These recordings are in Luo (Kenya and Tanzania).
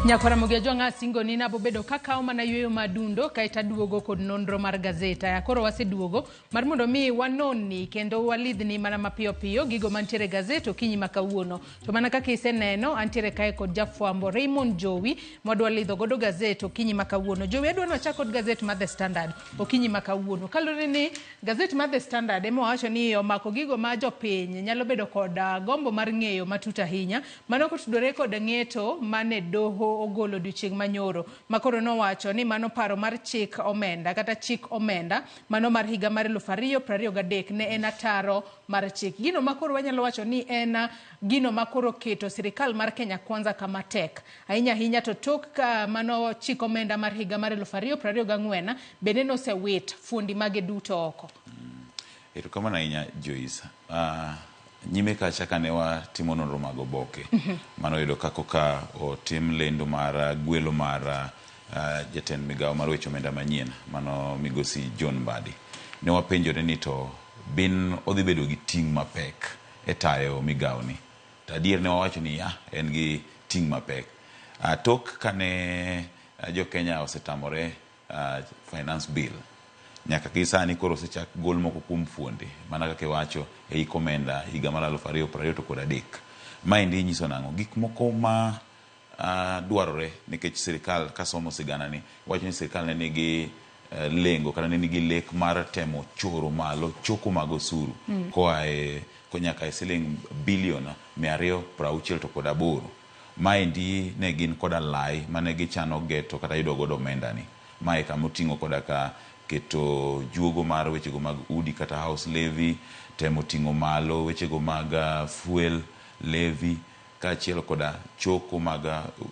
Nyakwaramogi Ajwang' asingoni nabobedo kakawo mana yueyo madundo kaeto aduogo kod nonro mar gazet. Aya koro waseduogo mar mondo mi wanonni kendo walidhni mana mapiyo piyo gigo mantiere e gazet okinyi ma kawuono. To mana kaka iseneno, antiere kae kod jafwambo Raymond Jowi mwadwa lidho godo gazet okinyi ma kawuono. Jowi adwa ni wachak kod gazet mar The Standard okinyi ma kawuono. Kaluwore ni gazet mar The Standard ema wawacho ni omako gigo ma jopiny nyalo bedo kod gombo mar ng'eyo matut ahinya. Mano kotudore kod ng'eto mane doho ogolo odiochieng' manyoro ma koro nowacho ni mano paro mar chik omenda kata chik omenda mano mar higa mar 2023 ne en ataro mar chik. Gino ma koro wanyalo wacho ni en gino ma koro keto sirikal mar Kenya Kwanza kama tek ahinya ahinya to tok ka mano chik omenda mar higa mar 2024 bende nosewit fuondi mage duto oko. Erokamano ahinya Joyce. Nyime kacha kane watimo nonro mag oboke, mano yudo ka koka otim lendo mar gwelo mar jatend migawo mar weche omenda manyien, mano migosi John Mbadi. Ne wapenjore ni to bin odhi bedo gi ting' mapek e tayo migawoni. To adier ne wawacho ni ya, en gi ting' mapek. Tok kane jo Kenya osetamore Finance Bill, nyaka gi sani koro osechak gol moko kuom fuonde mana kaka iwacho e hik omenda higa mar 2023. Maendi nyiso nang'o? Gik moko ma dwarore nikech sirikal kasomo sigana ni wacho ni sirikal ne nigi lengo kata ne nigi lek mar temo choro malo choko mag osuru koa e nyaka e siling bilion 268. Maendi ne gin koda lai mane gichano geto kata yudo godo omenda ni. Mae kama oting'o koda ka keto juogo mar wechego mag udi kata house levy, temo ting'o malo wechego mag fuel levy kaachiel koda choko mag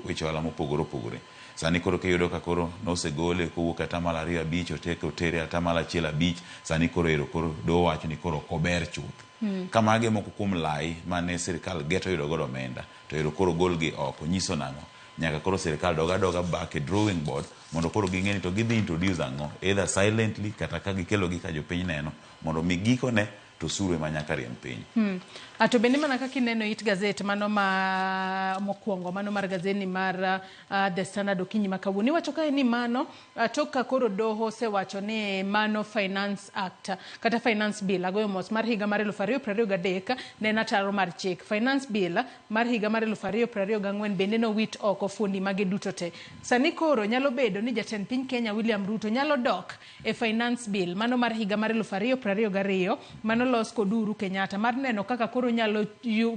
weche ohala mopogore opogore. Sani koro kiyudo ka koro nosegole kowuok e atamalo 2.5 oteke otere e atamalo 1.5 sani koro ero koro doho wacho ni koro ok ober chuth. Ka magi e moko kuom lai mane sirkal geto yudo godo omenda to ero koro ogolgi oko nyiso nang'o? Nyaka koro sirkal dog adoga back e drawing board mondo koro ging'e ni to gidhi introduce ang'o either silently kata ka gikelogi ka jopiny neno mondo mi gikone to osuru ema nyaka riemb piny. To bende mana kaka ineno it gazet mano ma mokwongo mano mar gazedni mar The Standard okinyi ma kawuono iwacho kae ni mano tok ka koro doho osewacho ni mano Finance Act kata Finance Bill agoyo mos mar higa mar 2023 ne en ataro mar chik. Finance Bill mar higa mar 2024 bende nowit oko fuondi mage duto te. Sani koro nyalo bedo ni jatend piny Kenya William Ruto nyalo dok e Finance Bill mano mar higa mar 2022 manolos kod Uhuru Kenyatta mar neno kaka koro nyalo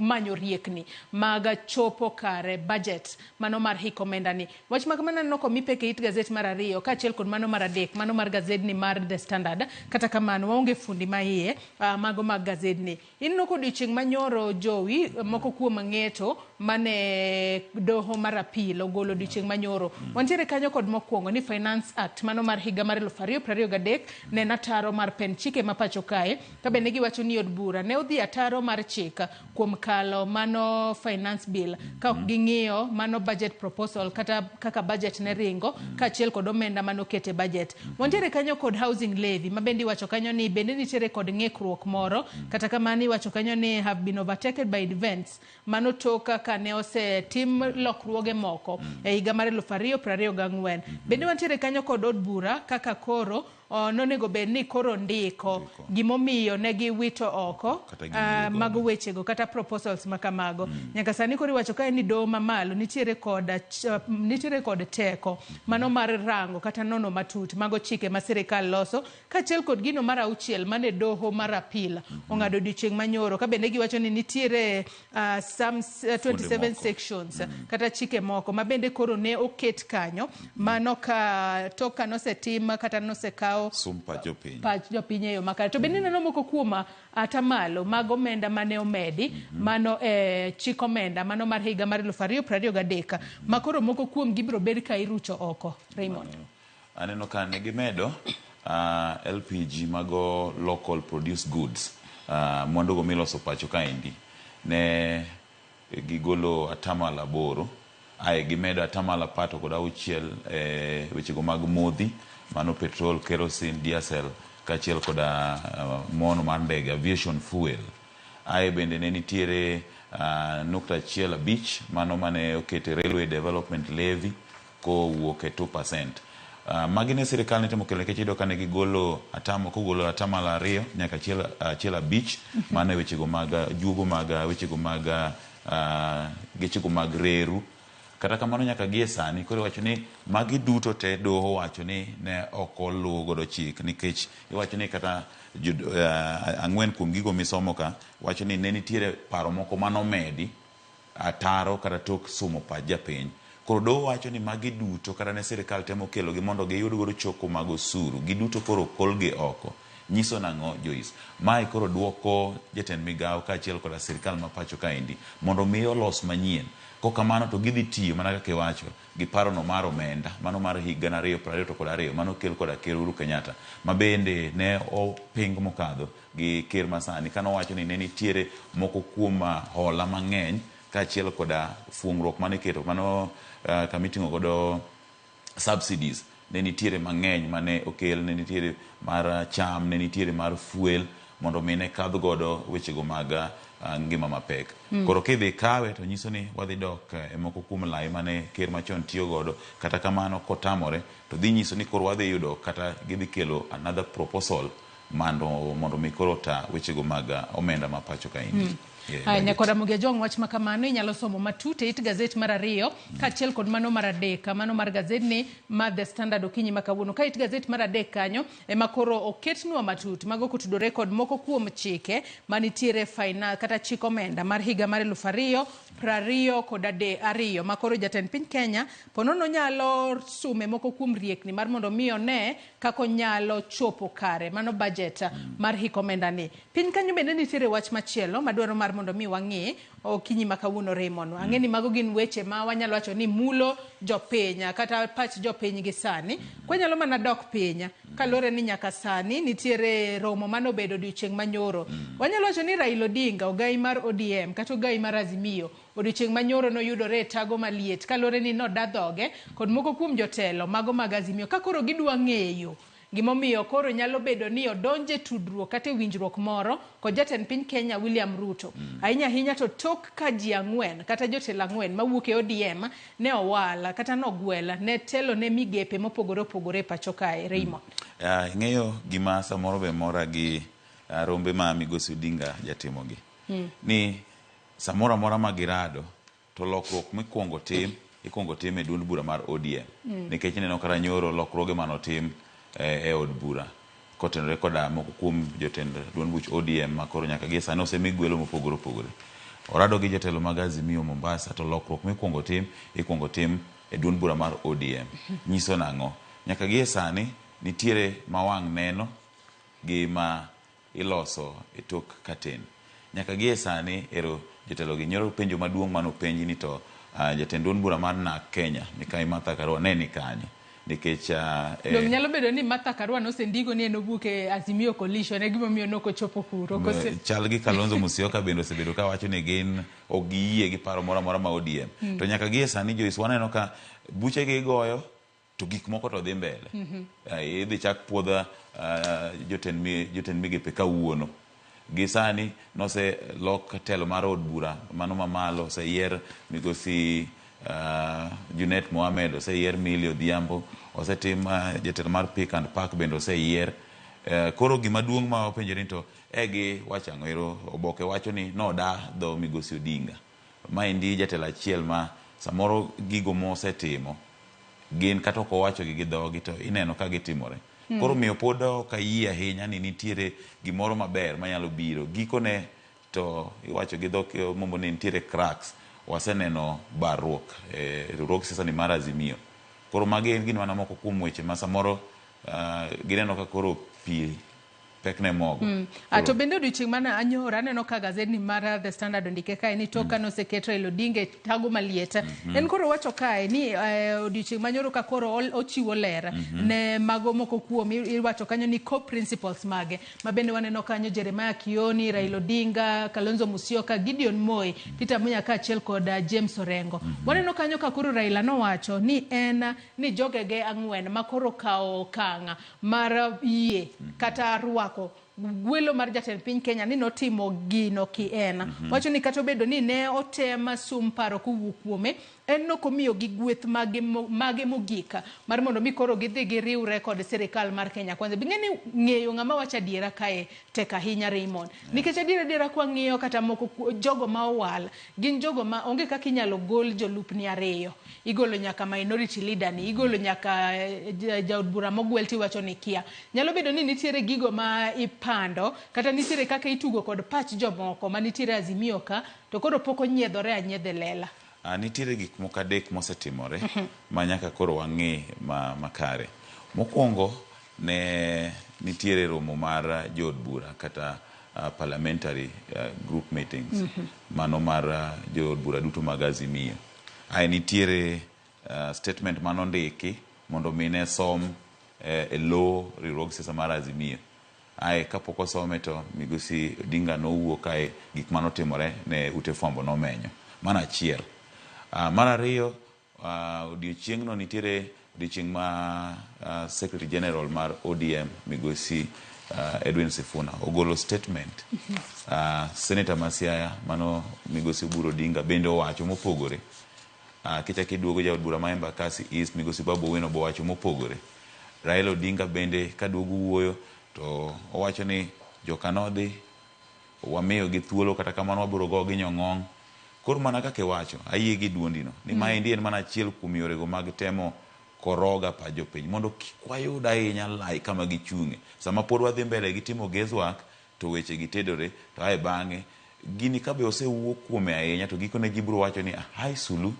manyo riekni mag chopo kare budget mano mar hik omenda ni. Wach ma kamano aneno komi pek e it gazet mar ariyo kaachiel kod mano mar adek mano mar gazedni mar The Standard. Kata kamano waonge fundi ma iye mago mag gazedni. Ineno ka odiochieng' manyoro Jowi, moko kuom ng'eto mane doho mar apil ogolo odiochieng' manyoro. Wantiere kanyo kod mokwongo ni Finance Act mano mar higa mar 2023 ne en ataro mar pend chike ma pacho kae. Ka bende giwacho ni od bura ne odhi ataro mar chik kuom kalo mano Finance Bill ka ok ging'iyo mano budget proposal kata kaka budget ne ringo kaachiel kod omenda mane oket e budget. Wantiere kanyo kod housing levy ma bende iwacho kanyo ni bende nitiere kod ng'ikruok moro kata kamano iwacho kanyo ni have been overtaken by events mano tok kaka ne osetim lokruoge moko e higa mar 2024. Bende wantiere kanyo kod od bura kaka koro nonego bed ni koro ndiko gimomiyo ne giwito oko mago wechego kata proposals ma kamago. Nyaka sani koro iwacho kae ni doho mamalo nitiere kod nitiere kod teko mano mar rango kata nono matut mago chike ma sirikal loso kaachiel kod gino mar auchiel mane doho mar apil ong'ado odiochieng' manyoro ka bende giwacho ni nitiere some 27 sections kata chike moko ma bende koro ne oket kanyo mano ka tok ka nosetim kata nosekaw sum pach jopiny pach jopiny e yo makare. To bende ineno moko kuom atamalo mag omenda mane omedi mano e chik omenda mano mar higa mar 2023 ma koro moko kuom gi biro bed ka irucho oko. Raymond. Aneno ka ne gimedo LPG mago local produced goods, mwandugo miloso pacho kaendi ne gigolo atamalo 8 ae gimedo atamalo 16 e wechego mag modhi mano petrol, kerosene, diesel kaachiel koda mono mar ndege aviation fuel. Ae bende ne nitiere nukta achiel abich mano mane okete Railway Development Levy kowuok e 2%. Magi ne sirikal ne temo kelo nikech iyudo ka ne gigolo atamo kogolo atamalo ariyo nyaka achiel achiel abich mano e wechego mag juogo mag wechego mag gechego mag reru. Kata kamano nyaka gie sani koro iwacho ni magi duto te doho owacho ni ne ok oluw godo chik nikech iwacho ni kata ang'wen kuom gigo misomo ka wacho ni ne nitiere paro moko manomedi ataro kata tok sumo pach japiny. Koro doho wacho ni magi duto kata ne sirikal temo kelogi mondo giyud godo choko mag osuru, giduto koro okolgi oko. Nyiso nang'o Joyce? Mae koro duoko jatend migawo kaachiel koda sirikal ma pacho kaendi mondo mi olos manyien. Kokamano to gidhi tiyo mana kaka iwacho gi parono mar omenda mano mar hik gana ariyo prariyo to kod ariyo mano okel koda Ker Uhuru Kenyatta ma bende ne oping mokadho gi ker masani kane owacho ni ne nitiere moko kuom hola mang'eny kaachiel koda fuong'ruok mane iketo mano kama iting'o godo subsidies ne nitiere mang'eny mane okel, ne nitiere mar cham, ne nitiere mar fuel mondo mi ne kadh godo wechego mag ngima mapek. Koro kidhi kawe to nyiso ni wadhi dok e moko kuom lai mane ker machon tiyo godo, kata kamano kotamore to dhi nyiso ni koro wadhi yudo kata gidhi kelo another proposal mondo mi koro ta wechego mag omenda ma pacho kaendi. Aya, nyakora Ramogi Ajwang' wach ma kamano inyalo somo matut e it gazet mar ariyo kaachiel kod mano mar adek, mano mar gazedni mar The Standard okinyi ma kawuono. Ka it gazet mar adek kanyo ema koro oketnwa matut mago kotudore kod moko kuom chike manitiere finance kata chik omenda mar higa mar 2022 ma koro jatend piny Kenya ponono nyalo sume moko kuom riekni mar mondo mi one kaka onyalo chopo kare mano budget mar hik omenda ni. Piny kanyo bende nitiere wach machielo madwaro mar mondo mi wang'i okinyi ma kawuono Raymond. Ang'e ni mago gin weche ma wanyalo wacho ni mulo jopiny kata pach jopiny gi sani. Kwanyalo mana dok piny kaluwore ni nyaka sani nitiere romo manobedo odiochieng' manyoro. Wanyalo wacho ni Raila Odinga ogai mar ODM kata ogai mar Azimio odiochieng' manyoro noyudore e tago maliet kaluwore ni noda dhoge kod moko kuom jotelo mago mag Azimio ka koro gidwa ng'eyo gimomiyo koro nyalo bedo ni odonje tudruok kata e winjruok moro kod jatend piny Kenya William Ruto. Ahinya ahinya to tok ka ji ang'wen kata jotelo ang'wen mawuok e ODM ne owal kata nogwel ne telo ne migepe mopogore opogore e pacho kae. Raymond. Ing'eyo gima samoro be mora gi rombe ma Migosi Odinga jatimogi. Ni samoro amora ma girado to lokruok mikuongo tim ikuongo tim e duond bura mar ODM. Nikech ineno kata nyoro lokruoge manotim e od bura kotenore koda moko kuom jotend duond buch ODM ma koro nyaka gie sani osemi gwelo mopogore opogore. Orado gi jotelo mag Azimio Mombasa to lokruok mikuongo tim ikuongo tim e duond bura mar ODM. Nyiso nang'o? Nyaka gie sani nitiere ma wang' neno gi ma iloso e tok katen. Nyaka gie sani ero jotelo gi nyoro penjo maduong' manopenji ni to jatend duond bura mar NARC Kenya Mikai Martha Karua ne ni kanye? Nikech Dong nyalo bedo ni Martha Karua nosendiko ni en owuok e Azimio Coalition e gimomiyo nok ochopo kuro. Kose? Chal gi Kalonzo Musyoka bende osebedo ka wacho ni gin ok giyie gi paro moro amora ma ODM. To nyaka gie sani Joyce waneno ka buche gi goyo to gik moko to dhi mbele. Idhi chak puodha jotend migepe kawuono. Gi sani nose lok telo mar od bura mano mamalo, oseyier migosi Junet Mohamed, oseyier Millie Odhiambo, osetim jatelo mar Pick and Pack bende oseyier. Koro gima duong' ma wapenjore ni to e gi wacho ang'o? Ero oboke wacho ni noda dho migosi Odinga. Maendi jatelo achiel ma samoro gigo mosetimo gin kata ok owacho gi gi dhogi to ineno ka gitimore. Koro miyo pod ok ayie ahinya ni nitiere gimoro maber manyalo biro. Gikone to iwacho gi dhok mombo ni nitiere cracks. Waseneno barruok e riwruog siasa ni mar Azimio. Koro magi gin mana moko kuom weche ma samoro gineno ka koro pi pekne mogo. To bende odiochieng' mana anyoro aneno ka gazedni mar The Standard ondike kae ni tok kane oseket Raila Odinga e tago maliet. En koro wacho kae ni odiochieng' manyoro ka koro ochiwo ler ne mago moko kuom iwacho kanyo ni co-principals mage ma bende waneno kanyo Jeremiah Kioni, Raila Odinga, Kalonzo Musyoka, Gideon Moi, Peter Munya kaachiel kod James Orengo. Waneno kanyo ka koro Raila nowacho ni en ni jogege ang'wen ma koro kawo okang' mar yie kata rwako gwelo mar jatend piny Kenya ni notimo gino kien. Wacho ni kata obedo ni ne otem sum paro kowuok kuome, en nokomiyo gi gweth mage, mage mogik mar mondo mi koro gidhi giriwre kod sirikal mar Kenya Kwanza. Bing'e ni ng'eyo ng'ama wacho adiera kae tek ahinya, Raymond. Nikech adiera adiera kwang'iyo kata moko jogo ma owal gin jogo ma onge kaka inyalo gol jolupni ariyo. Igolo nyaka minority leader ni, igolo nyaka jaod bura mogwel tiwacho ni kia. Nyalo bedo ni nitiere gigo ma ipando kata nitiere kaka itugo kod pach jomoko ma nitiere Azimio ka to koro pok onyiedhore anyiedha e lela. Nitiere gik moko adek mosetimore ma nyaka koro wang'i ma makare. Mokwongo ne nitiere romo mar jood bura kata parliamentary group meetings mano mar jood bura duto mag Azimio. Ae nitiere statement manondiki mondo mi ne som e lo riwruog siasa mar Azimio. Ae kapok osome to migosi Odinga nowuok kae gik manotimore ne ute fwambo nomenyo. Mano achiel. Mar ariyo, odiochieng'no nitiere odiochieng' ma Secretary General mar ODM migosi Edwin Sifuna ogolo statement. Senator ma Siaya mano migosi Oburu Odinga bende owacho mopogore. Kichak iduogo jaod bura ma Embakasi East migosi Babu Owino be owacho mopogore. Raila Odinga bende kaduogo wuoyo to owacho ni joka nodhi wamiyogi thuolo kata kamano wabiro gogi nyong'ong'. Koro mana kaka iwacho, ayie gi duondi no ni maendi en mana achiel kuom yorego mag temo koroga pach jopiny mondo kik wayud ahinya lai kama gichung'e. Sama pod wadhi mbele gi timo guesswork to weche gi tedore to ae bang'e gini kabe osewuo kuome ahinya to gikone ji biro wacho ni hai sulu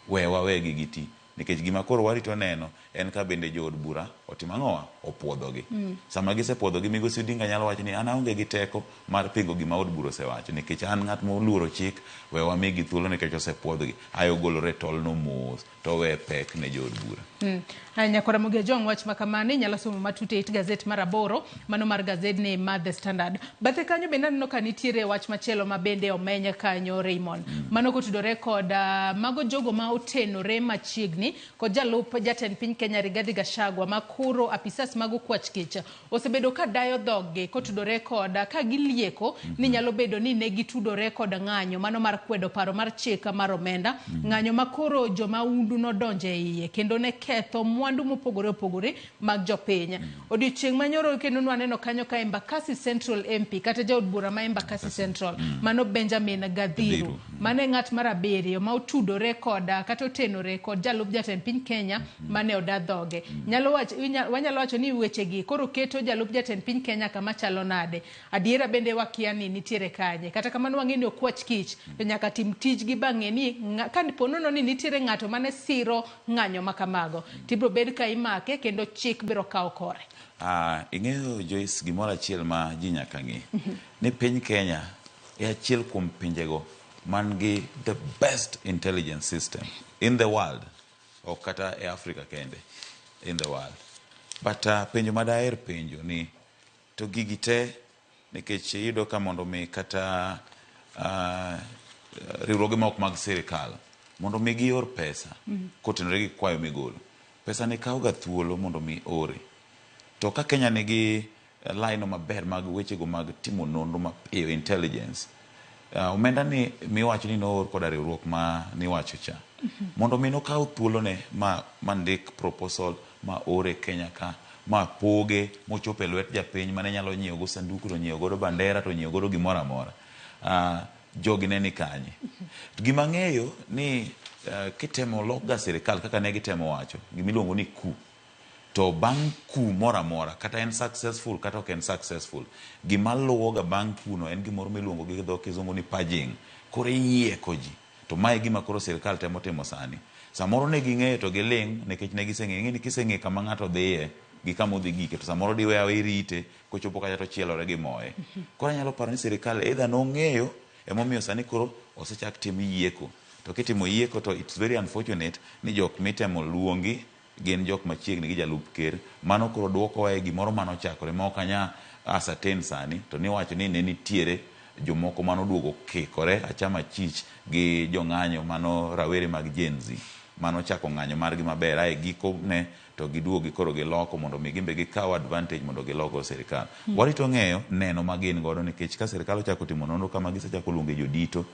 we wawegi giti nikech gima koro warito neno en ka bende jood bura otimo ang'owa opuodhogi. Sama gisepuodhogi migosi Odinga nyalo wacho ni an aonge gi teko mar pingo gima od bura osewacho nikech an ng'at moluoro chik we wamigi thuolo nikech osepuodhgi ae ogolore tolno mos to owe pek ne jood bura. Haya, Nyakwar Ramogi Ajwang' wach ma kamano inyalo somo matut e it gazet mar aboro mano mar gazedni mar The Standard. Bathe kanyo bende aneno ka nitiere wach machielo ma bende omeny kanyo, Raymond. Mano kotudore kod mago jogo ma otenore machiegni kod jalup jatend piny Kenya Rigathi Gachagua ma koro apisas mag okwach kech osebedo ka dayo dhoggi kotudore kod ka gilieko ni nyalo bedo ni ne gitudore kod ng'anyo mano mar kwedo paro mar chik mar omenda. Ng'anyo ma koro jomahundu nodonjo e iye kendo ne ketho mwandu mopogore opogore mag jopiny. Odiochieng' manyoro kendo nwaneno kanyo ka Embakasi Central MP kata jaod bura ma Embakasi Central mano Benjamin Gadhiru mano e ng'at mar abiriyo ma otudore kod kata otenore kod jalup jatend piny Kenya mane oda dhoge. Nyalo wacho, wanyalo wacho ni wechegi koro keto jalup jatend piny Kenya kama chalo nade. Adiera bende wakia ni nitiere kanye. Kata kamano wang'e ni okwach kich to nyaka tim tijgi bang'e ni ka po nono ni nitiere ng'ato mane siro ng'anyo ma kamago tibiro bed ka imake kendo chik biro kawo kore. Ing'eyo Joyce, gimoro achiel ma ji nyaka ng'e ni piny Kenya e achiel kuom pinjego man gi the best intelligence system in the world, ok kata e Africa kende, in the world. But penjo ma daher penjo ni to gigi te nikech iyudo ka mondo mi kata riwruoge ma ok mag sirikal mondo mi gior pesa kotenore gi kwayo migolo, pesa ni kawo ga thuolo mondo mi ore. To ka Kenya nigi line maber mag wechego mag timo nonro mapiyo, intelligence, omenda ni miwacho ni noor koda riwruok ma niwacho cha mondo mi nokaw thuolone ma ndik proposal ma ore Kenya ka ma poge mochopo e lwet japiny mane nyalo nyiewo go sanduku to nyiewo godo bandera to nyiewo godo gimoro amora, jogi ne ni kanye? Gima ang'eyo ni kitemo lok ga sirikal kaka ne gitemo wacho gimiluongo ni coup, to bang' coup moro amora kata en successful kata ok en successful, gima luwo ga bang' coup no en gimoro miluongo gi dho kizungu ni purging. Koro iyieko ji to mae e gima koro sirikal temo timo sani. Samoro ne ging'eyo to giling' nikech ne giseng'eyo. Ing'e ni kiseng'eyo kama ng'ato dhiye gi kama odhi gike to samoro diwe aweya irite kochopo kacha to ochielore gi moye. Koro anyalo paro ni sirikal either nong'eyo emomiyo sani koro osechak tim yieko. To kitimo yieko to it's very unfortunate ni jok mitemo luongi gin jok machiegni gi jalup ker. Mano koro duokowa e gimoro manochakore ma ok anya ascertain sani to niwacho ni ne nitiere jomoko manoduogo kikore achama achich gi jong'anyo mano rawere mag Gen Z. Mano chako ng'anyo margi maber ae giko ne to giduogi koro giloko mondo mi gimbe gikaw advantage mondo gilogo sirikal. Warito ng'eyo neno ma gin godo, nikech ka sirikal ochako timo nonro kama, gisechako luonge jodito,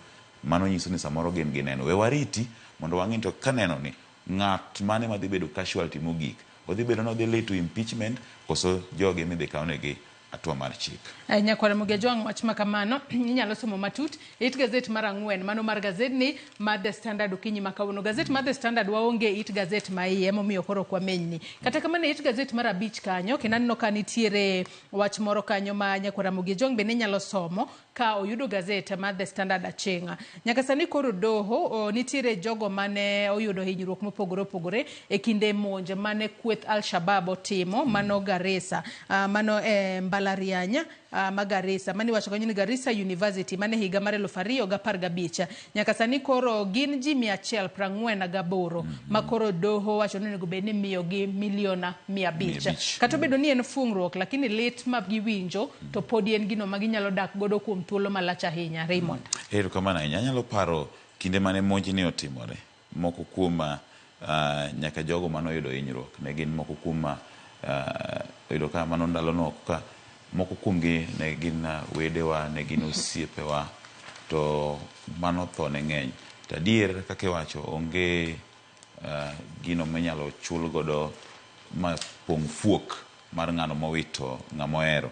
mano nyiso ni samoro gin gi neno. We wariti mondo wang'i to ka neno ni ng'at mane madhi bedo casualty mogik, odhi bedo ni odhi lead to impeachment koso jogi midhi kawnegi hatua mar chik. Nyakwar Ramogi Ajwang', wach ma kamano inyalo somo matut e it gazet mar 4, mano mar gazedni mar The Standard okinyi ma kawuono. Gazet mar The Standard waonge it gazet ma iye, emomiyo koro ok wamenyni. Kata kamano, e it gazet mar 5 kanyo kendo aneno ka nitiere wach moro kanyo ma Nyakwar Ramogi Ajwang' bende nyalo somo ka oyudo gazet mar The Standard aching'a. Nyaka sani koro doho nitiere jogo mane oyudo hinyruok mopogore opogore e kinde monj mane kweth Al-Shabaab otimo mano Garissa, mano e mbalariany ma Garissa, mane iwacho kanyo ni Garissa University, mane higa mar 2015. Nyaka sani koro gin ji 148 ma koro doho wacho ni onego bed ni miyogi miliona 500. 500. Kata obedo ni en fungruok, lakini lit ma giwinjo to podi en gino ma ginyalo dak godo kuom thuolo malach ahinya. Raymond. Erokamano ahinya. Anyalo paro kinde mane monjni otimore. Moko kuom nyaka jogo manoyudo hinyruok ne gin moko kuom oyudo ka mano ndalono ka moko kuomgi ne gin wedewa, ne gin osiepewa, to mano tho ne ng'eny. To adier kaka iwacho, onge gino minyalo chul godo ma pong' fuok mar ng'ano mowito ng'ama ohero.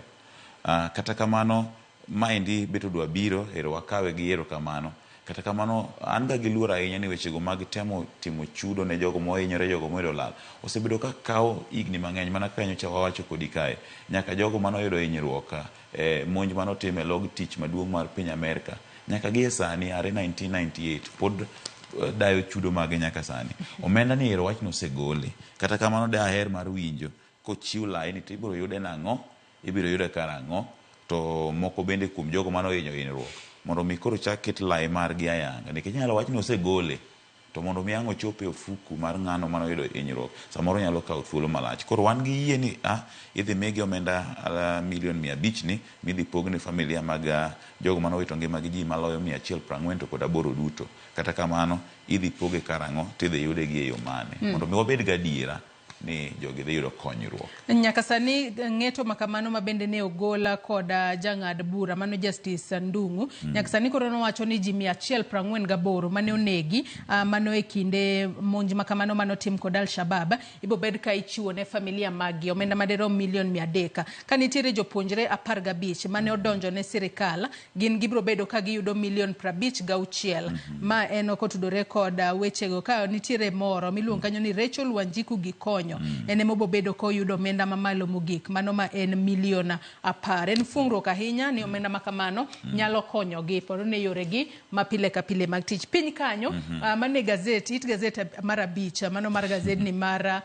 Kata kamano, maendi bet odwa biro, ero wakawe gi erokamano. Kata kamano, an ga gi luor ahinya ni wechego mag temo timo chudo ne jogo mohinyore, jogo moyudo lal, osebedo ka kawo higni mang'eny, mana kaka nyocha wawacho kodi kae. Nyaka jogo manoyudo hinyruok e monj manotim e log tich maduong' mar piny Amerka, nyaka gi e sani, are 1998, pod dayo chudo mage nyaka sani. Omenda ni ero wach nosegole. Kata kamano, daher mar winjo kochiw laini to ibiro yude nang'o, ibiro yude karang'o, to moko bende kuom jogo manohinyo hinyruok mondo mi koro chak ket lai margi ayanga, nikech inyalo wach ni osegole to mondo mi ang' ochop e ofuku mar ng'ano manoyudo hinyruok samoro nyalo kawo thuolo malach. Koro wan gi yie ni idhi migi omenda milion 500 ni midhi pog ne familia mag jogo manowito ngima gi ji maloyo 148 duto. Kata kamano, idhi poge karang'o to idhi yude gi e yo mane mondo mi wabed gadiera ni jogi dhi yudo konyruok. Nyaka sani ng'eto ma kamano ma bende ne ogola koda jang'ad bura mano Justice Ndung'u. Nyaka sani koro nowacho ni ji 148 mane onegi mano e kinde monj ma kamano manotim kod Al-Shabaab ibo bed ka ichiwo ne familia maggi omenda madirom milion 300. Ka nitiere jopuonjre 15 mane odonjo ne sirikal, gin gibiro bedo ka giyudo milion 56. Ma en kotudore kod wechego. Ka nitiere moro miluongo kanyo ni Rachel Wanjiku Gikonyo, en ema obobedo koyudo omenda mamalo mogik, mano ma en milion 10. En fungruok ahinya ni omenda ma kamano nyalo konyogi paro ne yoregi ma pile ka pile mag tich. Piny kanyo mane gazet, it gazet mar 5, mano mar gazedni mar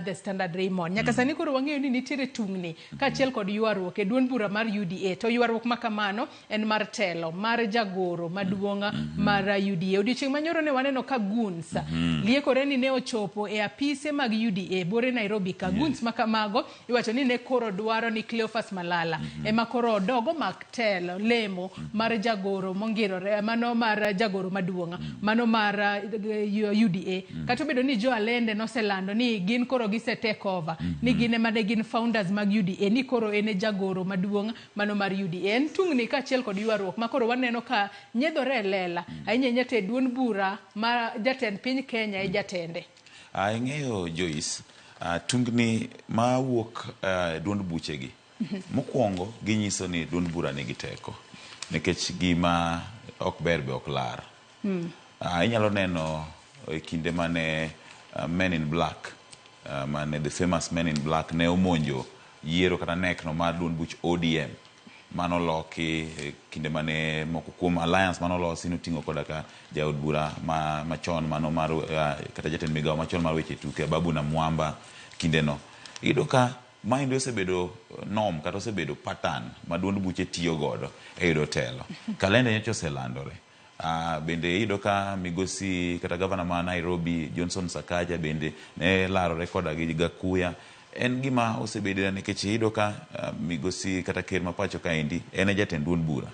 The Standard, Raymond. Nyaka sani koro wang'eyo ni nitiere tungni kaachiel kod ywaruok e duond bura mar UDA, to ywaruok ma kamano en mar telo mar jagoro maduong' mar UDA. Odiochieng' manyoro ne waneno ka goons liekore ni ne ochopo e apise mag UDA bore Nairobi ka. Goons ma kamago iwacho ni ne koro dwaro ni Cleophas Malala ema koro odogo mak telo lemo mar jagoro mongirore, mano mar jagoro maduong' mano mar UDA, kata obedo ni Jo Alende noselando ni gin koro gise take over, ni gin ema ne gin founders mag UDA, ni koro en e jagoro maduong' mano mar UDA. En tungni kaachiel kod ywaruok ma koro waneno ka nyiedhore e lela ahinya ahinya to e duond bura ma jatend piny Kenya e jatende. Ing'eyo Joyce, tungni mawuok duond buchegi mokwongo ginyiso ni duond bura nigi teko, nikech gima ok ber be ok lar. Inyalo neno e kinde mane Men in Black, mane the famous Men in Black ne omonjo yiero kata nek no mar duond buch ODM manoloki e kinde mane moko kuom alliance manolosi noting'o koda ka jaod bura machon mano mar kata jatend migawo machon mar weche tuke Babu Namwamba. Kindeno iyudo ka maendi osebedo norm kata osebedo pattern ma duond buche tiyo godo e yudo telo. Kalenda nyocha oselandore. Bende iyudo ka migosi kata gavana ma Nairobi Johnson Sakaja bende ne larore koda gi Gakuya. En gima osebedo nikech iyudo ka migosi kata ker ma pacho kaendi en e jatend duond bura.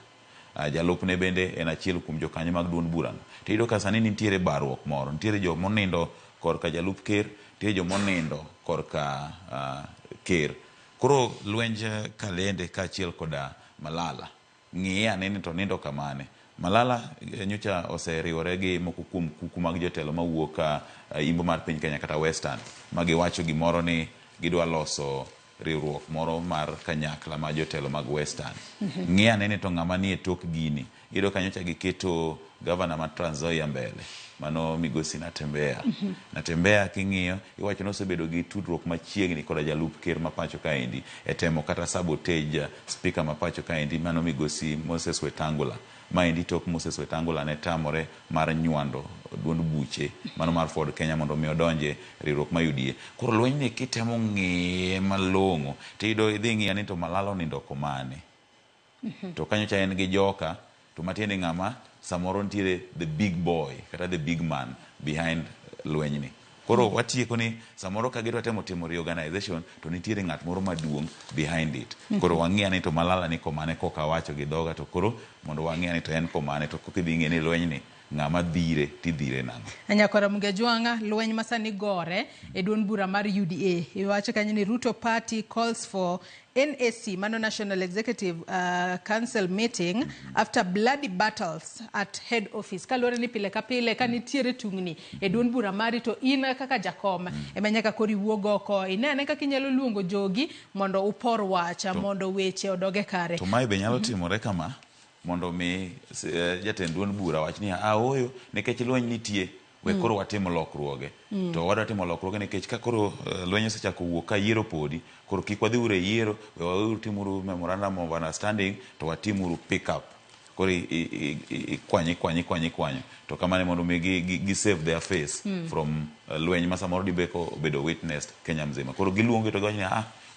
Jalupne bende en achiel kuom jokanyo mag duond burano. To iyudo ka sani nitiere barruok moro, nitiere joma onindo korka jalup ker, nitiere joma onindo korka ker. Koro lwenj Kalende kaachiel koda Malala, ng'iye ane ni to onindo kamane. Malala nyocha oseriwore gi moko kuom kuku mag jotelo mawuok imbo mar piny Kenya kata Western, ma giwacho gimoro ni gidwa loso riwruok moro mar kanyakla mar jotelo mag Western. Ng'i ane ni to ng'ama nie tok gini. Iyudo ka nyocha giketo gavana ma Trans Nzoia mbele, mano migosi Natembeya. Natembeya king'iyo, iwacho ni osebedo gi tudruok machiegni koda jalup ker ma pacho kaendi e temo kata sabotage speaker ma pacho kaendi, mano migosi Moses Wetangula. Maendi tok Moses Wetangula ne tamore mar nywando duond buche mano mar Ford Kenya mondo mi odonje riwruok mar UDA. Koro lweny ni kitemo ng'iye malong'o tiyudo idhi ng'iya ni to Malala onindo komane. To kanyocha en gi joka to matiende ng'ama samoro nitiere the big boy kata the big man behind lweny ni. Koro watieko ni samoro ka gidwa temo timo reorganization to nitiere ng'at moro maduong' behind it. Koro wang'i ane to Malala ni komane koka awacho gi dhoga to koro mondo wang'i ane to en komane to koka idhi ng'e ni lweny ni ng'ama dhire tidhire nang'o. Nyakwara Mugejwang'a, lweny ma sani gore e duond bura mar UDA. Iwacho kanyo ni Ruto Party calls for NAC, mano National Executive Council meeting after bloody battles at head office. Kaluwore ni pile ka pile ka nitiere tungni e duond bura mari to in kaka jakom ema nyaka koro iwuog oko ine ane kaka inyalo luongo jogi mondo upor wach mondo weche odog e kare. To mae be nyalo timore kama mondo mi jatend duond bura wach ni ooyo nikech lweny nitie we koro watim lokruoge. To wadwa timo lokruoge nikech ka koro lweny osechako wuok ka yiero podi, koro kik wadhi uru e yiero, we waweuru timuru memorandum of understanding to watimuru pick up. Koro ikwanyo ikwanyo ikwanyo ikwanyo. To kamano mondo mi gi save their face from lweny ma samoro dibe ko obedo witnessed Kenya mzima. Koro giluonge to giwacho ni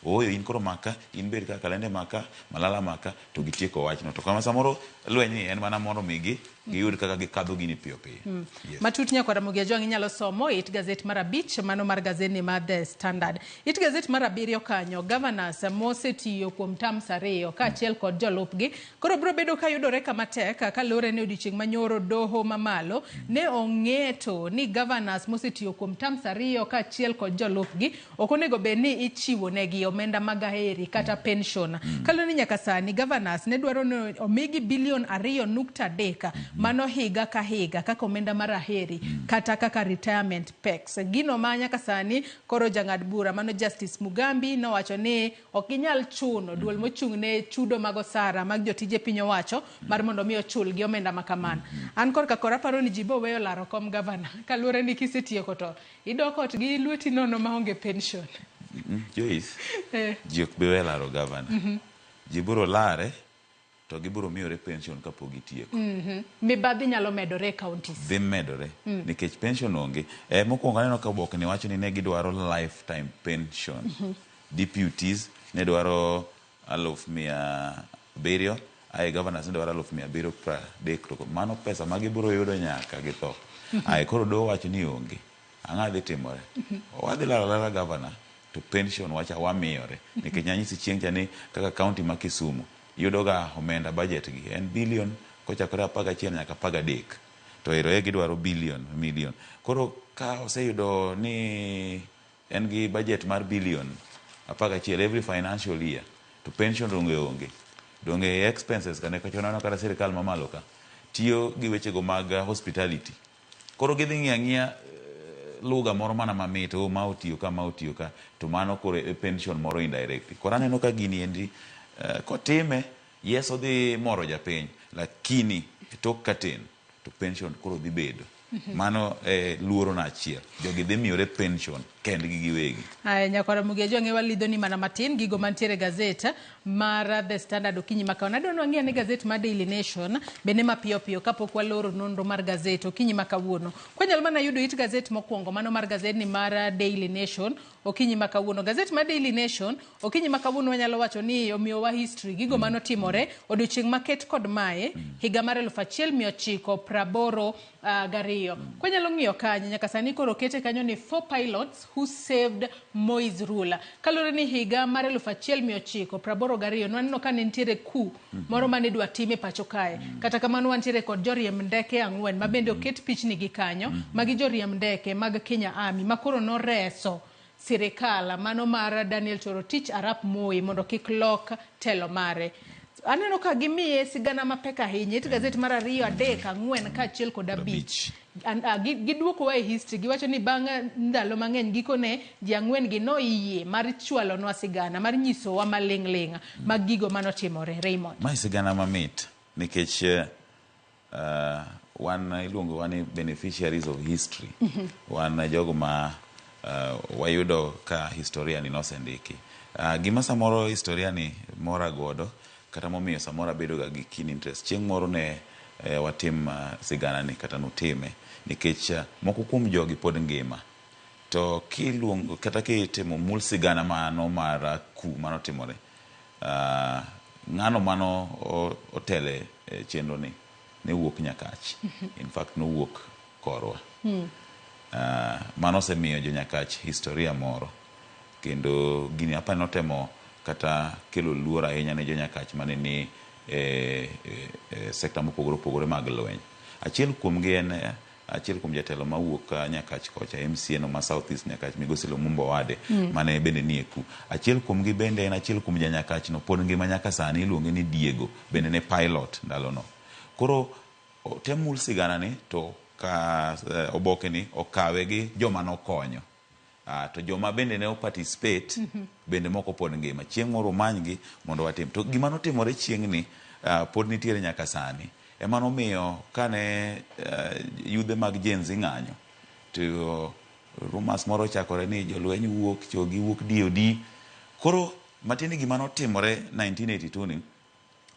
ooyo in koro maka, in bed kaka Kalende maka, Malala maka, to gitieko wachno. To kama samoro lweny ni en mana mondo mi giyud kaka gikadho gini piyo piyo. Yes. Matut nyakwara Mugejwang' inyalo somo it gazet mar 5 mano mar gazet mar The Standard. It gazet mar 7 kanyo, governors mosetiyo kuom terms 2 kaachiel kod jolupgi koro biro bedo ka yudore kama tek kaluwore ni odiochieng' manyoro doho mamalo ne ong'eto ni governors mosetiyo kuom terms 2 kaachiel kod jolupgi ok onego bed ni ichiwo negi omenda mag aheri kata pension. Kaluwore ni nyaka sani governors ne dwaro ni omigi bilion 2.3 mano higa ka higa kaka omenda mar aheri kata kaka retirement perks. Gino ma nyaka sani koro jang'ad bura mano Justice Mugambi nowacho ni ok ginyal chuno duol mochung' ne chudo mag osara mag jotije piny owacho mar mondo mi ochulgi omenda ma kamano. An korka kora aparo ni ji bo weyo laro kom gavana kaluwore ni kisetieko to idok ot gi lweti nono maonge pension. Joyce, ji ok bi weyo laro gavana. Ji biro lare to gibiro miyore pension kapok gitieko. Mibadhi nyalo medore e counties. Dhi medore nikech pension onge. Mokwongo aneno ka oboke ni wacho ni ne gidwaro lifetime pension. Deputies ne dwaro 700,000, ae governors ne dwaro 730,000 to mano pesa ma gibiro yudo nyaka githo. Ae koro doho wacho ni onge. Ang'o dhi timore? Wadhi laro alara governor to pension wacha wamiyore. Nikech nanyisi chieng' cha ni kaka county ma Kisumu yudoga omenda budget gi en billion kochakore 11 nyaka 13. To ero e gidwaro billion, million. Koro ka oseyudo ni en gi budget mar billion 11 every financial year to pension donge onge. Donge expenses ka nikech waneno kata sirikal mamalo ka tiyo gi wechego mag hospitality. Koro gidhi ng'iyo ang'iya lugha moro mana mamit, oh, ma otiyo ka, ma otiyo ka, to mano koro e pension moro indirectly. Koro aneno ka gini endi kotime, yes odhi moro japiny, lakini e tok katin to pension koro dhi bedo. Mano luoro na achiel. Jogi dhi miyore pension kendgi giwegi. Aya, nyakwara Mugejwang' walidho ni mana matin gigo mantiere gazet mar The Standard okinyi ma kawuono. Adwa ni wang'i ane gazet mar Daily Nation bende mapiyo piyo kapok waloro nonro mar gazet okinyi ma kawuono. Kwanyalo mana yudo it gazet mokwongo mano mar gazet ni mar Daily Nation okinyi ma kawuono. Gazet mar Daily Nation okinyi ma kawuono wanyalo wacho ni omiyowa history gigo manotimore odiochieng' maket kod mae higa mar 1982. 82. Kwanyalo ng'iyo kanyo nyaka sani koro kete kanyo ni 4 pilots who saved Moi's rule. Kaluwore ni higa mar 1982 nwaneno ka ne nitiere coup moro mane idwa tim e pacho kae. Kata kamano wantiere kod joriemb ndeke 4 ma bende oket pichni gi kanyo. Magi joriemb ndeke mag Kenya Army ma koro noreso sirikal mano mar Daniel Toroitich arap Moi mondo kik lok telo mare. Aneno ka gimiye sigana mapek ahinya. It gazet mar 2, 3, 4 kaachiel kod 5. Giduokowa e history. Giwacho ni bang' ndalo mang'eny gikone ji 4 gi noyie mar chwalonwa sigana mar nyisowa maling' ling' mag gigo manotimore. Raymond. Mae sigana mamit nikech wan iluongowa ni beneficiaries of history. Wan jogo ma wayudo ka historia ni nosendiki. Gima samoro historia ni mora godo kata momiyo samoro abedo ga gi keen interest. Chieng' moro ne watim sigana ni kata nutime nikech moko kuom jogi pod ngima. To kiluongo kata kitimo mul sigana mano mar coup manotimore, ng'ano mano otele chenro ni ne wuok Nyakach. In fact nowuok korwa. Mano osemiyo jo Nyakach historia moro. Kendo gini apa notemo kata kelo luor ahinya ne jo Nyakach mane ni e sekta mopogore opogore mag lweny. Achiel kuomgi en achiel kuom jatelo mawuok Nyakach kocha, MCA no ma South East Nyakach, Migosi Lumumba Owade, mane bende ni e coup. Achiel kuomgi bende en achiel kuom ja Nyakach no pod ngima nyaka sani, iluonge ni Diego, bende ne pilot ndalono. Koro tem mul sigana ni to ka oboke ni okawe gi joma nokonyo. To joma bende ne o participate bende moko pod ngima. Chieng' moro umanygi mondo watim. To gima notimore chieng' ni pod nitiere nyaka sani. Ema nomiyo kane yudhe mag Gen Z ng'anyo to rumors moro ochakore ni jolweny wuok, chogi wuok DOD. Koro matiende gima notimore 1982 ni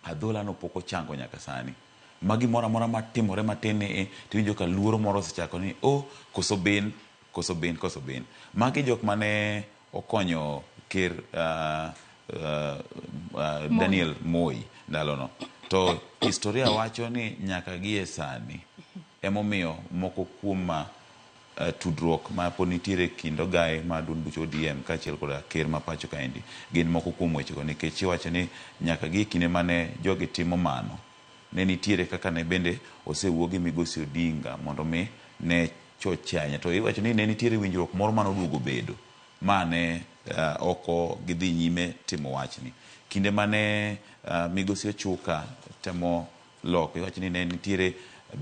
adhola no pok ochango nyaka sani. Ma gimoro amora matimore matin ni tiwinjo ka luoro moro osechako ni oh, koso bin, koso bin, koso bin. Magi jok mane okonyo ker Daniel Moi ndalono. To historia wacho ni nyaka gie sani emomiyo moko kuom tudruok ma pod nitiere kind ogaye mar duond buch ODM kaachiel koda ker ma pacho kaendi gin moko kuom wechego nikech iwacho ni nyaka gie kinde mane jogi timo mano ne nitiere kaka ne bende osewuo gi Migosi Odinga mondo mi ne choche ahinya. To iwacho ni ne nitiere winjruok moro mane oduogo bedo ma ne oko gidhi nyime timo wachni. Kinde mane Migosi Ochuka temo loko, iwacho ni ne nitiere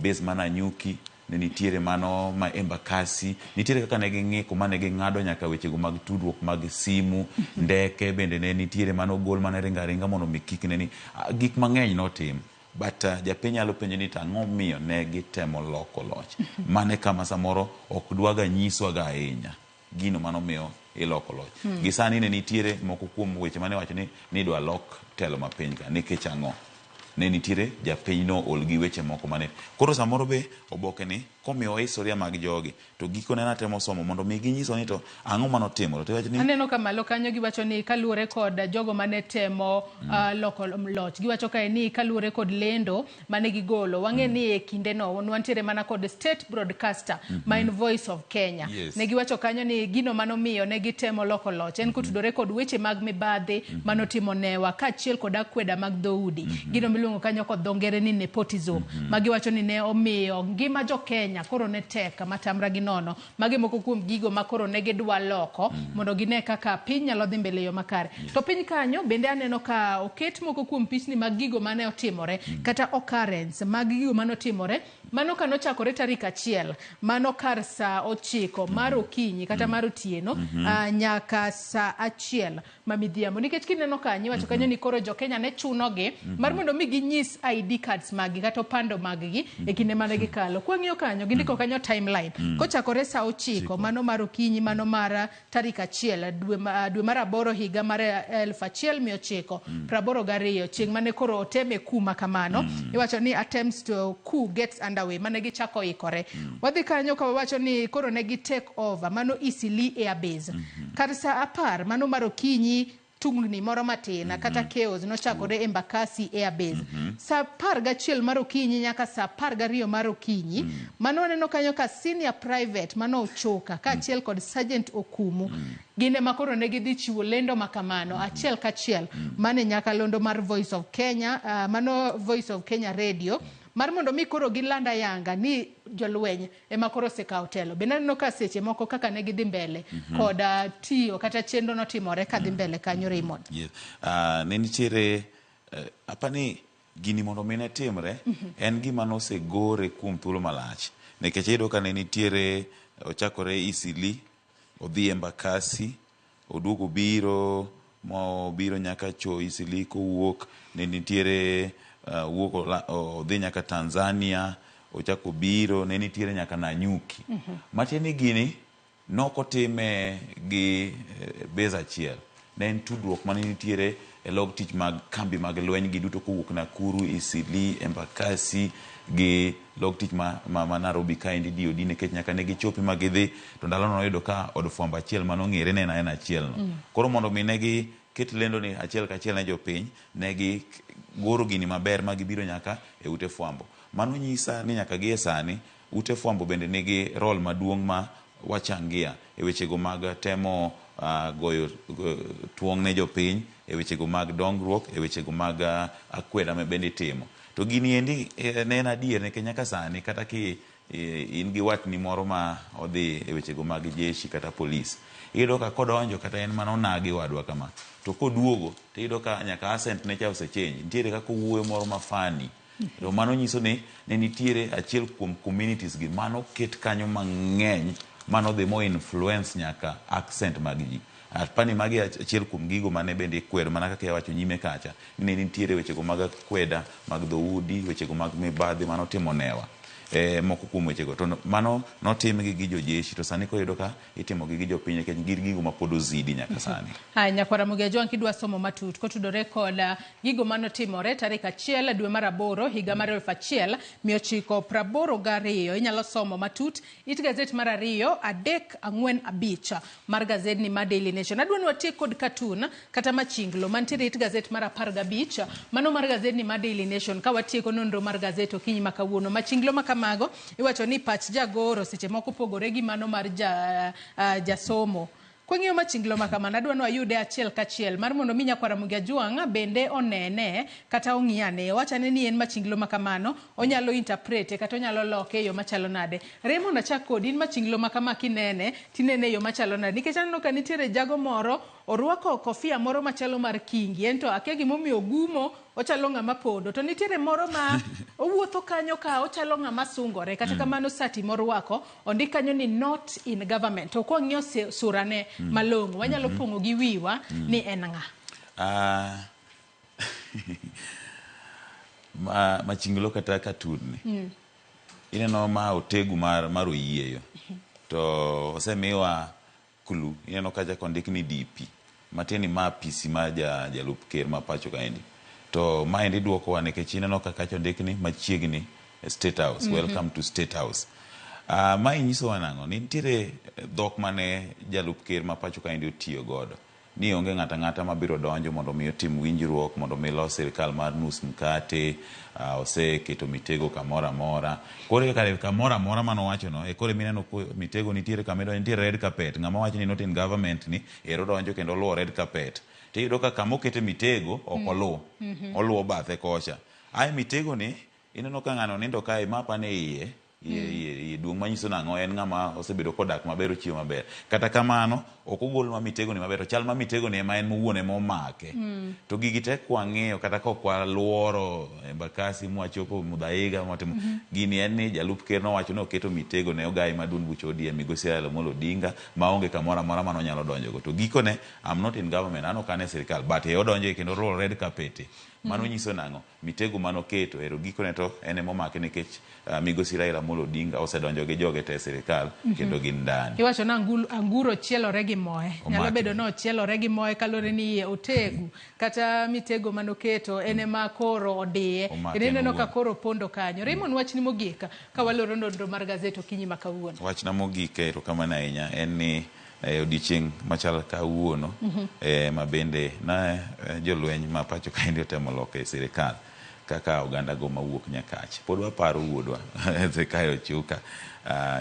base ma Nanyuki, ne nitiere mano ma Embakasi, nitiere kaka ne ging'iko mane ging'ado nyaka wechego mag tudruok mag simu, ndeke bende ne nitiere mano gol mane ringo aringa mondo mi kik ne ni gik mang'eny notim. But japiny nyalo penjo ni to ang'o miyo ne gitemo loko loch. Mane kama samoro ok dwaga nyiswaga ahinya gino manomiyo iloko loch. Gi sani ne nitiere moko kuom weche mane wacho ni nidwa lok telo ma piny ka nikech ang'o? Ne nitiere japiny no ol gi weche moko mane. Koro samoro be oboke ni komiyowa historia mag jogi to gikone natemo somo mondo mi ginyiswa ni to ang'o manotimore. To iwacho ni Aneno ka malo kanyo giwacho ni kaluwore kod jogo mane temo loko loch. Giwacho kae ni kaluwore kod lendo mane gigolo. Wang'e ni e kinde no wantiere mana kod state broadcaster ma en Voice of Kenya. Ne giwacho kanyo ni gino manomiyo ne gitemo loko loch en kotudore kod weche mag mibadhi manotimo newa kaachiel kod akweda mag dhoudi. Gino miluongo kanyo kod dho ngere ni nepotism. Ma giwacho ni ne omiyo ngima jo Kenya koro ne tek matamra gi nono. Magi moko kuom gigo ma koro ne gidwa loko mondo gine kaka piny nyalo dhi mbele e yo makare. To piny kanyo bende aneno ka oket moko kuom pichni mag gigo mane otimore kata occurrence mag gigo mane otimore. Mano kanochakore tarik 1 mano kar saa 9 mar okinyi kata mar otieno nyaka saa 1 ma midhiambo. Nikech kineno kanyo iwacho kanyo ni koro jo Kenya ne chunogi mar mondo mi ginyis ID cards maggi kata opando maggi e kinde mane gikalo. Kwang'iyo kanyo gindiko kanyo timeline kochakore saa 9 mano mar okinyi mano mar tarik 1 dwe mar 8 higa mar 1982 chieng' mane koro oteme coup ma kamano. Iwacho ni attempts to coup gets underway mane gichako ikore. Wadhi kanyo ka wawacho ni koro ne gi take over mano Eastleigh Air Base. Kar saa 10 mano mar okinyi tungni moro matin kata chaos nochakore Embakasi Air Base saa 11 mar okinyi nyaka saa 12 mar okinyi. Mano waneno kanyo ka senior private mano Ochoka kaachiel kod Sergeant Okumu gin ema koro ne gidhi chiwo lendo makamano achiel kachiel mane nyakalondo mar Voice of Kenya, mano Voice of Kenya Radio, mar mondo mi koro giland ayanga ni jolweny ema koro osekawo telo. Bende aneno ka seche moko kaka ne gidhi mbele kod tiyo kata chenro notimore kadhi mbele kanyo, Raymond. Yes. Ne nitiere apani gini mondo mi ne timre en gima nosegore kuom thuolo malach, nikech iyudo ka ne nitiere ochakore Isili, odhi Embakasi, oduogo biro mobiro nyaka cho Isili, kowuok ne nitiere wuok odhi nyaka Tanzania, ochako biro ne nitiere nyaka Nanyuki. Matiende ni gini nokotime gi base achiel, ne en tudruok mane nitiere e log tich mag kambi mag lweny gi duto kowuok Nakuru, Isili, Embakasi gi log tich ma Nairobi kaendi DOD, nikech nyaka ne gichopi ma gidhi to ndalono noyudo ka od fwambo achiel manong'ere ne en aena achiel no. Koro mondo mi ne gi ket lendo ni achiel kachiel ne jopiny, ne gi goro gini maber ma gibiro nyaka e ute fwambo. Mano nyisa ni nyaka gi e sani ute fwambo bende nigi role maduong' ma wachangia e wechego mag temo goyo tuong' ne jopiny, e wechego mag dongruok, e wechego mag akweda ma bende itimo. To gini endi ne en adier, nikech nyaka sani kata ki in gi watni moro ma odhi e wechego mag jeshi kata polis, iyudo ka kodonjo kata en mana onagi wadwa kama, to koduogo to iyudo ka nyaka accent ne cha osechange, nitiere kaka owuoyo moro ma funny. To mano nyiso ni ne nitiere achiel kuom communities gi mano ket kanyo mang'eny manodhi mo influence nyaka accent mag ji. Apani magi achiel kuom gigo mane bende ikwero mana kaka iwacho nyime kacha ni ne nitiere wechego mag akweda mag dhoudi, wechego mag mibadhi manotimo newa moko kuom wechego to mano notimgi gi jojeshi, to sani koro iyudo ka itimogi gi jopiny nikech gin gigo ma pod ozidi nyaka sani. Haya, nyakwara Ramogi Ajwang', kidwa somo matut kotudore kod gigo manotimore tarik 1 dwe mar 8 higa mar 1982, inyalo somo matut it gazet mar 2, 3, 4, 5 mar gazedni mar Daily Nation. Adwa ni watiek kod cartoon kata machinglo mantiere it gazet mar 15 mano mar gazedni mar Daily Nation, ka watieko nonro mar gazet okinyi ma kawuono. Machinglo ma kamago iwacho ni pach jagoro seche moko pogore gi mano mar jasomo. Kwang'iyo machinglo ma kamano, adwa ni wayude achiel kachiel mar mondo mi nyakwar Ramogi Ajwang' bende onene kata ong'i ane. Owachane ni en machinglo ma kamano, onyalo interprete kata onyalo loke e yo machalo nade. Raymond, achak kodi, in machinglo ma kama kinene, tinene e yo machalo nade? Nikech aneno ka nitiere jago moro orwako kofia moro machalo mar kingi, en to akia gimomiyo ogumo, ochalo ng'ama pondo. To nitiere moro ma owuotho kanyo ka ochalo ng'ama sungore, kata kamano sati morwako ondik kanyo ni not in government. To kwang'iyo surane malong'o, wanyalo pong'o gi wiwa ni en ng'a? Machinglo kata cartoon ni ineno ma otegu mar oyieyo to osemiwa clue. Ineno kacha kondik ni DP, matiende ni ma apisi mar jalup ker ma pacho kaendi. To maendi duokowa nikech ineno ka kacha ondik ni machiegni State House, welcome to State House. Mae nyisowa nang'o? Ni nitiere dhok mane jalup ker ma pacho kaendi otiyo godo ni onge ng'ato ang'ata mabiro donjo mondo mi otim winjruok mondo mi los sirikal mar nus mkate. Oseketo mitego kamoro amora. Koro kare kamoro amora manowacho no, e koro mineno mitego nitiere kama idonjo, nitiere red carpet. Ng'ama wacho ni not in government ni ero donjo kendo oluwo red carpet. Tiyudo ka kama okete mitego ok oluw, oluwo bathe kocha. Ae mitego ni ineno ka ng'ano nindo kae, ma apani iye duong' manyiso nang'o, en ng'ama osebedo kodak maber, ochiemo maber. Kata kamano ok ogolnwa mitego ni maber, to chal ma mitego ni ema en owuon ema omake. To gigi te kwang'iyo kata kok waluoro Embakasi mwachopo Muthaiga mwatimo gini, en ni jalup ker nowacho ni oketo mitego ne ogai ma duond buch ODM migosi Raila Amolo Odinga maonge kamoro amora manonyalo donjogo. To gikone I'm not in government, an ok an e sirikal, but e odonjo kendo oluwo red carpet. Mano nyiso nang'o? Mitego manoketo ero gikone to en ema omake nikech migosi Raila Amolo Odinga osedonjo. osedonjo gi joge te e sirikal kendo gin ndani. Iwacho ni anguro chielore gi moe. Nyalo Omaki. bedo ni ochielore gi moe kaluwore ni iye otegu kata mitego manoketo en ema koro odiye. Omake Kendo ineno ka owuon. koro opondo kanyo. Raymond, wachni mogik ka waloro nonro mar gazet okinyi ma kawuono. Wachna mogik, erokamano ahinya, en ni odiochieng' machal kawuono ma bende na jolweny ma pacho kaendi otemo loko e sirikal kaka oganda go mawuok Nyakach. Pod waparo wuodwa Hezekiah Ochuka,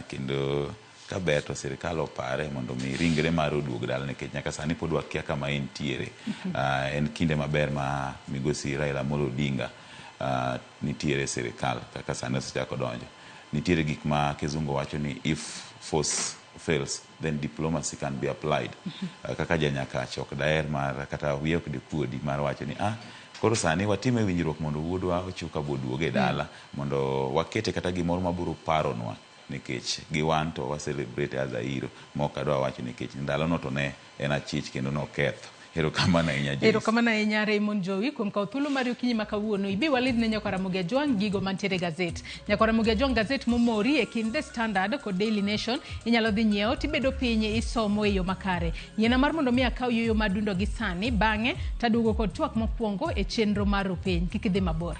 kendo kaber to sirikal opare mondo mi ringre mare oduog dala nikech nyaka sani pod wakia kama entiere. En kinde maber ma migosi Raila Amolo Odinga nitiere e sirikal kaka sani osechako donjo. Nitiere gik ma kizungu wacho ni if force fails then diplomacy can be applied. Kaka janyakach ok daher mar kata wiya ok dikuodi mar wacho ni koro sani watime winjruok mondo wuodwa Ochuka boduog e dala mondo wakete kata gimoro mabiro paronwa nikech gi wan to wa celebrate as a hero ma ok adwa wacho nikech ndalono to ne en achich kendo noketho. Erokamano ahinya Joyce. Erokamano ahinya Raymond Jowi kuom kawo thuolo mari okinyi ma kawuono. Ibi walid ne Nyakwar Ramogi Ajwang' gigo mantiere e gazet. Nyakwar Ramogi Ajwang' gazet momori e kind The Standard kod Daily Nation inyalo dhi nyiewo tibedo piny isomo e yo makare. Yiena mar mondo mi akaw yueyo mar dundo gi sani bang'e taduogo kod twak mokwongo e chenro mar Rupiny. Kik idhi mabor.